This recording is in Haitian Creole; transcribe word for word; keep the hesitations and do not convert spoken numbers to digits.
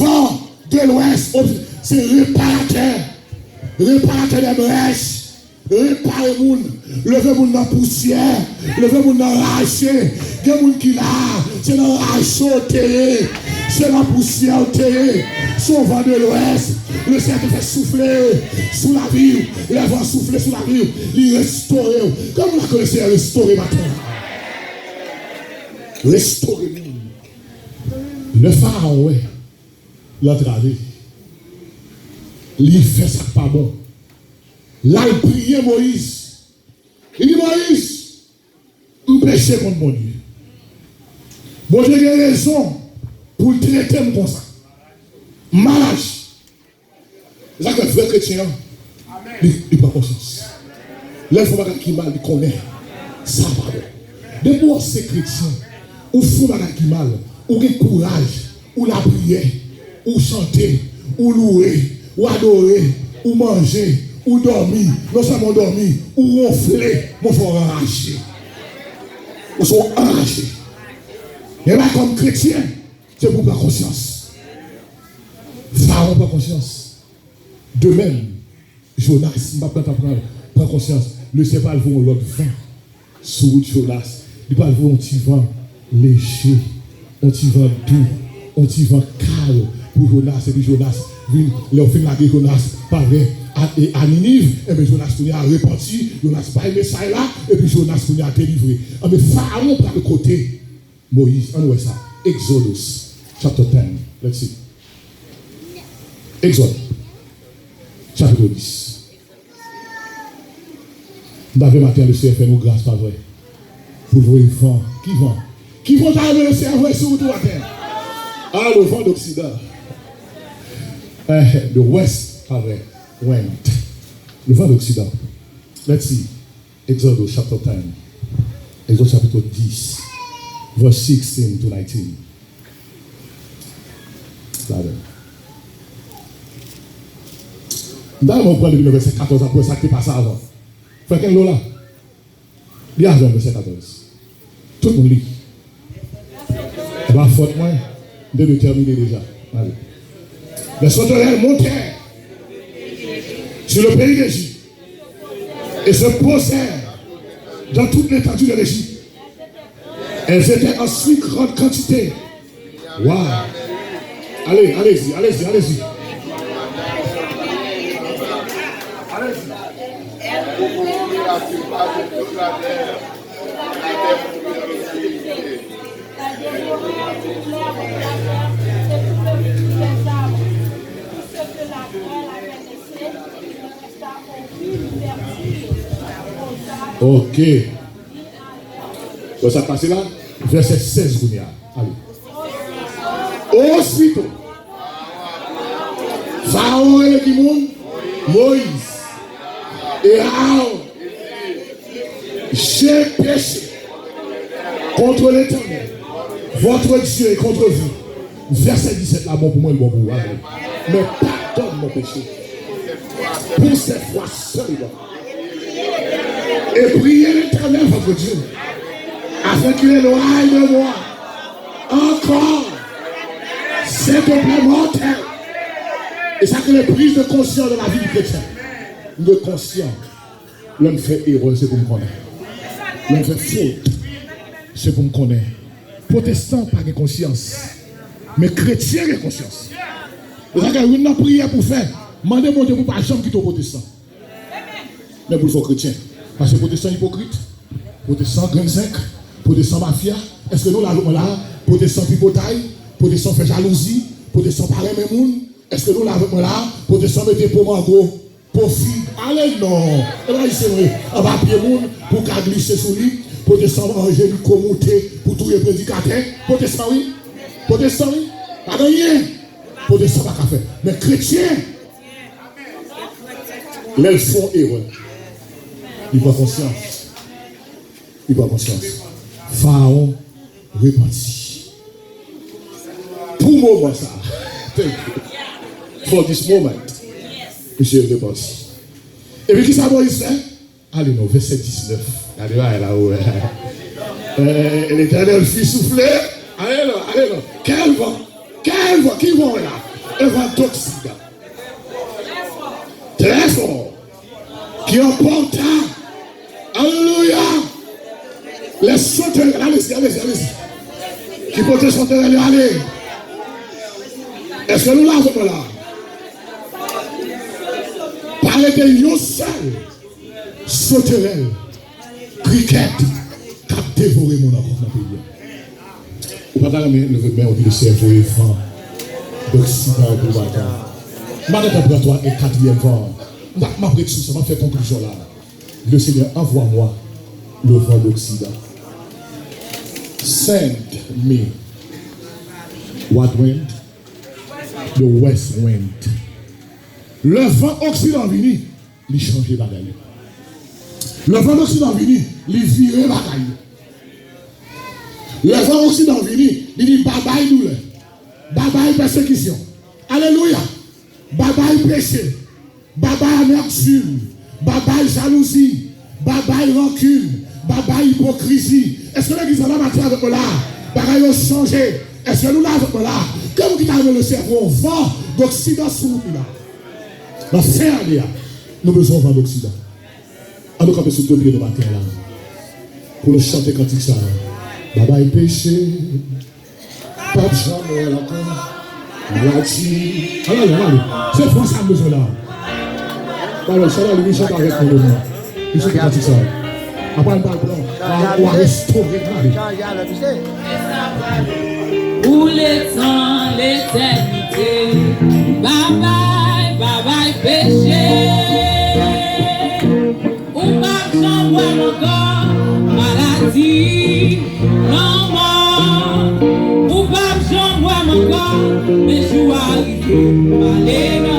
Van de lwès, se reparatè, reparatè dè brèch, repare moun, leve moun nan pousyè, leve moun nan rache. Gen moun ki la, se nan rache w te ye, se nan pousyè w te ye. Se yon van de lwès, Lesenyè te fè soufle sou lavi w. Lè van soufle sou lavi w, li restore w. Kòman ke Lesenyè restore maten an? Restore moun. Lè Farawon wè l antrave, li fè sa k pa bon. L al priye Moyiz. Li di, Moyiz, m peche kont Bondye. Bondye gen rezon pou l trete m konsa. M mal aji. Se sa k fè vrè kretyen an, li, li pran konsyans. Lè l fè yon bagay ki mal, li konnen sa pa bon. Depi w se kretyen, ou fè yon bagay ki mal, ou gen kouraj, ou lapriyè, ou chante, ou louwe, ou adore, ou manje, ou dòmi, non sèlman w dòmi, ou wonfle, mon frè, w anraje. Ou se yon anraje. Ebyen, kòm kretyen, se pou w pran konsyans. Farawon pran konsyans. De menm, Jonas, m p ap pran tan pran, pran konsyans. Lesenyè pral voye yon lòt van sou wout Jonas. Li pral voye yon ti van leje, yon ti van dou, yon ti van kal pou Jonas. Epi Jonas vin, lè yo fin lage Jonas, pa vre, a, e, a Niniv, enben Jonas kounye a repanti, Jonas bay mesaj la, epi Jonas kounye a delivre. Enben Farawon pral kote Moyiz, ann wè sa. Exodus, chapter ten. Let's see. Egzòd, chapit dis. M ta vle maten an, Lesenyè fè nou gras, pa vre? Pou l voye van. Ki van? Ki van w ta renmen Lesenyè voye sou wout ou maten an? Ah, le vent d'occident. Eh, the west, pa vre? Wind. Le vent d'occident. Let's see. Exodus chapter ten. Egzòd chapit dis, verse sixteen to nineteen. Sa vre. M ta renmen w pran depi nan vèsè katòz la pou wè sa k te pase avan. Frè Kenlo la? Li avè m, vèsè katòz. Tout moun li. Se pa fòt mwen, m te detèmine deja. Ale. Les sauterelles montèrent sur le pays d'Égypte et se posèrent dans toute l'étendue de l'Égypte. Elles étaient en si grande quantité. Waouh! Allez, allez-y, allez-y, allez-y. Allez-y. Ok. Bon, sa k pase la? Vèsè sèz kounye a. Ale. Osito, Farawon rele ki moun? Moyiz e Aawon. J'ai péché contre l'Éternel, votre Dieu, et contre vous. Vèsè disèt la bon pou mwen, l bon pou ou. Amen. Mais pardonne mon péché pour cette fois seulement. Et priez l'Éternel, votre Dieu, afin qu'il éloigne de moi encore cette plaie mortelle. E sa k rele prise de conscience dans la vie du chrétien. M dwe konsyan. Lè m fè erè, se pou m konnen. Lè m fè fot, se pou m konnen. Pwotestan pa gen konsyans, men kretyen gen konsyans. E sa k fè youn nan priyè pou fè, mande Bondye pou pa janm kite w pwotestan. Men pou l fè w kretyen. Paske pwotestan ipokrit, pwotestan grenn zenk, pwotestan mafya. Èske nou la avèk mwen la? Pwotestan tripotay, pwotestan fè jalouzi, pwotestan pa renmen moun. Èske nou la avèk mwen la? Pwotestan mete po mango, po fig. Ale non. E pa isi vre. Anba pye moun pou ka glise sou li. Pwotestan manje liko moute pou touye predikatè. Pwotestan wi. Pwotestan wi. Pa gen anyen pwotestan pa ka fè. Men kretyen, lè l fè yon erè, li pran konsyans. Li pran konsyans. Farawon repanti. Pou moman sa. Thank you. For this moment. Misye repanti. Epi kisa Moyiz fè? Ale non, vèsè diznèf. Gade bagay la, ou wè. Eh, Letènèl fi soufle. Ale non, ale non. Kèl van? Kèl van? Ki van w wè la? E van doksidan. Trè fò. Ki anpòta. Alelouya. Lè sotèrèl, alezi, alezi, alezi. Ki pote sotèrèl yo ale. Èske nou la avèk mwen la? Pale de yon sèl sotèrèl, krikèt k ap devore moun ankò nan peyi a. Ou pa ta renmen leve men w di Seyè voye van doksidan pou batay. M pa gentan pran twa e katriyèm van an. M ap ret sou sa, m ap fè konklizyon la. Le Seigneur, envoie-moi le vent d'Occident. Send me what wind? The west wind. Lè van oksidan vini, li chanje bagay yo. Lè van oksidan vini, li vire bagay yo. Lè van oksidan vini, li di babay doulè, babay pèsekisyon. Alelouya! Babay peche, babay amètim, babay jalouzi, babay rankin, babay ipokrizi. Èske legliz la maten avèk mwen la? Bagay yo chanje. Èske nou la avèk mwen la? Ke moun ki ta renmen le Seyè voye yon van doksidan sou wout li la? Nan fen ane a, nou bezwen yon van doksidan. An nou kanpe sou de pye nou maten la pou nou chante kantik sa a. Babay peche, p ap janm wè l ankò. Maladi. Al ale, al ale. Se fòs sa m bezwen la. Alò, chante ale, wi, chante avèk mwen devan. Li chante kantik sa. Apre l pral pran. Ou a restore l, ale. Pou letan letènite. Babay, babay peche. Ou p ap janm wè m ankò, maladi, lanmò. Ou p ap janm wè m ankò, men jou a rive, m ale m